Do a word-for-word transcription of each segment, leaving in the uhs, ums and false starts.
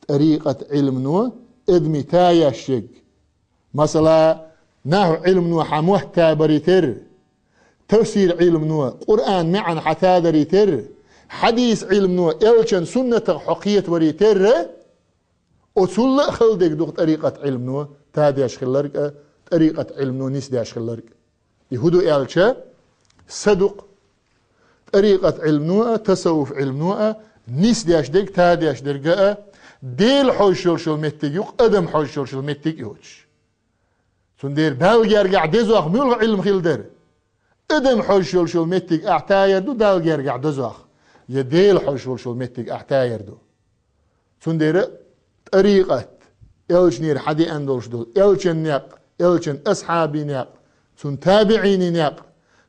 тӀарикъат Ӏилмано адамий та еш ерг. Масала, нахьу Ӏилмано хьан мотт та барий терра, тафсир Ӏилмано Къуръан маьӀна хьан та дарий терра, хьадис Ӏилмано элчан суннатах хьо кхетаварий терра, оцул а хала дерг ду-кх тӀарикъат Ӏилмано та деш хилларг а, тӀарикъат Ӏилмано нисдеш хилларг а. И хӀун ду аьлча, са ду-кх. ТӀарикъат Ӏилмано а, тасаввуф Ӏилмано а нисдеш дерг, та деш дерг а, Дела хьожуш йолуш йолу меттиг ю-кх, адам хьожуш йолуш йолу меттиг а йоцуш. Цундела Далла гергахь дезох муьлха Ӏилма хила дара? Адам хьожуш йолуш йолу меттиг ахь та яр ду, Далла гергахь дозох, я Дела хьожуш йолуш йолу меттиг ахь та яр ду? Цундела тӀарикъат, элчанера хьадеана долуш долу, элчан некъ, элчан асхьабийн некъ, цунна табиӀийн некъ,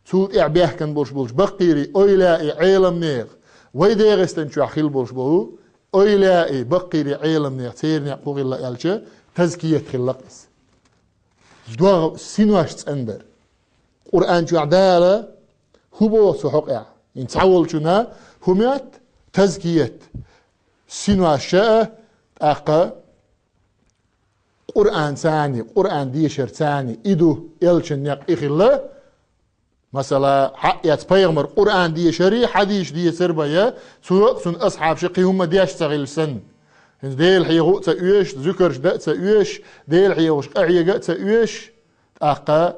цул тӀаьхьа баьхкина болуш болчу баккхийрий, эвлаяий, Ӏеламнехан, вай ДегӀастан чохь хилла болуш болу эвлаяий, баккхийрий, Ӏеламнехан, церан некъ хӀун хилла аьлча, тазкият хилла-кх иза. ДогӀа синош цӀандар. Къуръан чохь Дала хӀун боху цу хьокъехь? ХӀинца цхьаволчунна хӀун моьтту? Тазкият. Синош а, тӀаккха Къуръан царний, Къуръан дешар царний, и ду, элчан некъ и хилла. Масала, хьаэца пайхамар Къуръан дешари, хьадисаш дийцар бен, цо а, цуьнан асхьабаша кхин хӀумма деш ца хилла санна. ХӀинца Дела хьехо а ца оьшу, зуькарш дан а ца оьшу, Дела хьехош къахьега а ца оьшу, тӀаккха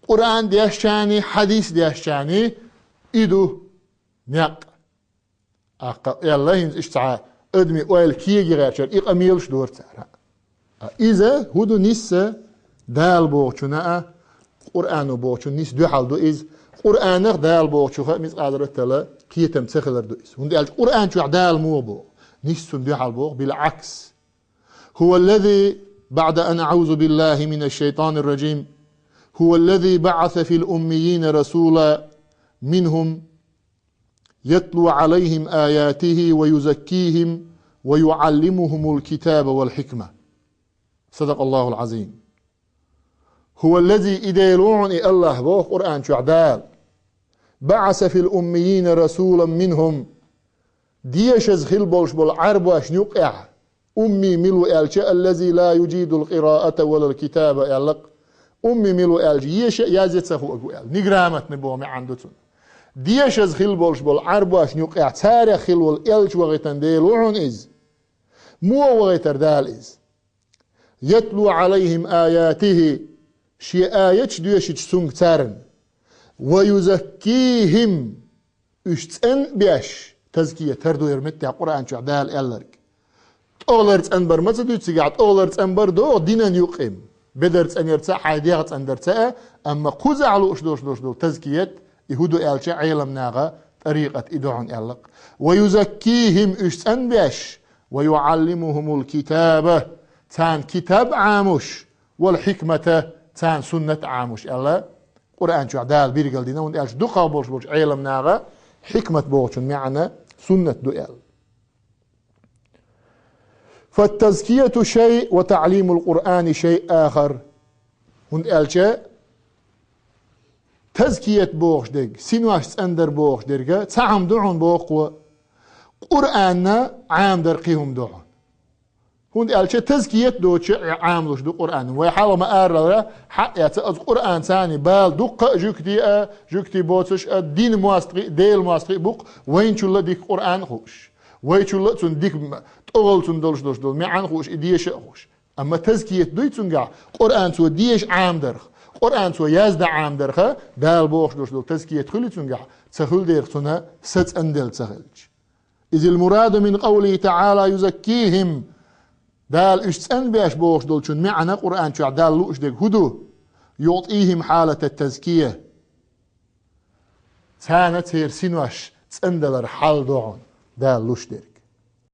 Къуръан дешчарний, хьадис дешчарний и ду некъ. ТӀаккха аьлла, хӀинца иштта цхьа адамийн ойла кега гӀертачара и къамелаш дора цара. Ткъа иза хӀун ду нисса Дала бохучунна а, Къуръано бохучунна нисса дуьхьал ду иза. Къуръанах Дала бохучух а мискъала зарратал кхетам ца хилар ду иза. ХӀунда аьлча Къуръан чохь Дала муха боху? Нисса цунна дуьхьал боху, билгӀакс. هو الذي بعد أن أعوذ بالله من الشيطان الرجيم هو الذي بعث في الأميين رسولا منهم يتلو عليهم آياته ويزكيهم ويعلمهم الكتاب والحكمة. صدق الله العظيم. هو الذي, и Дела ву хьуна и АллахӀ, боху Къуръан чохь Дала, بعث في الأميين رسولا منهم, дешаза хилла болуш болу Ӏарбошна юкъехь, умми мила ву аьлча, الذي لا يجيد القراءة ولا الكتابة аьлла-кх. Умми мила ву аьлча, еша а, язъе а ца хуург ву аьлла. Неграмотный боху маьӀна ду цунна. Дешаза хилла болуш болу Ӏарбошна юкъехь царех хилла волу элча вахийтина Дела ву хьуна иза. Муха вахийтира Дала иза? يتلو عليهم آياته, шен аяташ доьшуьйтуш цуьнга царна. ويزكيهم, уьш цӀанбеш, тазкият хӀара ду хӀара меттехь Къуръан чохь Дала аьлларг. ТӀогӀалара цӀанбар ма ца дуьйцу цигахь, тӀогӀалара цӀанбар догӀу динан юкъе. Бедар цӀанъярца а, хьайн дегӀ цӀандарца а, амма кхузахь лууш долуш долуш долу тазкият, и хӀун ду аьлча, Ӏеламнаха тӀарикъат и ду хьуна аьлла-кх. ويزكيهم, уьш цӀанбеш, ويعلمهم الكتاب, царна китаб а Ӏамош, والحكمة, царна суннат а Ӏамош аьлла, Къуръан чохь Дала билгалдина, хӀунда аьлча дукхах болуш болчу Ӏеламнаха хьикмат бохучун маьӀна суннат ду аьлла. فالتزكية شيء وتعليم القرآن شيء آخر. ХӀунда аьлча тазкият бохуш дерг, синош цӀандар бохуш дерг цхьа хӀума ду хьуна боху, Къуръанна Ӏамадар кхин хӀума ду хьуна. ХӀунда аьлча тазкият доцуш а Ӏамалуш ду Къуръан. Вай хьалха ма-аллара, хьаэца аса Къуръан царний бала дуккха а жуьгти а, жуьгти боцуш а, динан мостагӀий а, Делан мостагӀий а бу-кх, вайначул а дика Къуръан а хууш. Вайчул а цунна дика м-, тӀогӀал цунна долуш долуш долу маьӀна а хууш, и деша а хууш. Амма тазкият дуй цуьнгахь, Къуръан цо деша Ӏамадарх, Къуръан цо язда Ӏамадарх, Дала бохуш долуш долу тазкият хуьлий цуьнгахь, ца хуьлу дера цунна са цӀанделла ца хилча. إذ المراد من قوله تعالى يزكيهم. Дала уьш цӀанбеш бохуш долчун маьӀна Къуръан чохь Дала лууш дерг хӀун ду? يعطيهم حالة التزكية. Царна церан синош цӀандалар хьал ду хьуна Дала луш дерг.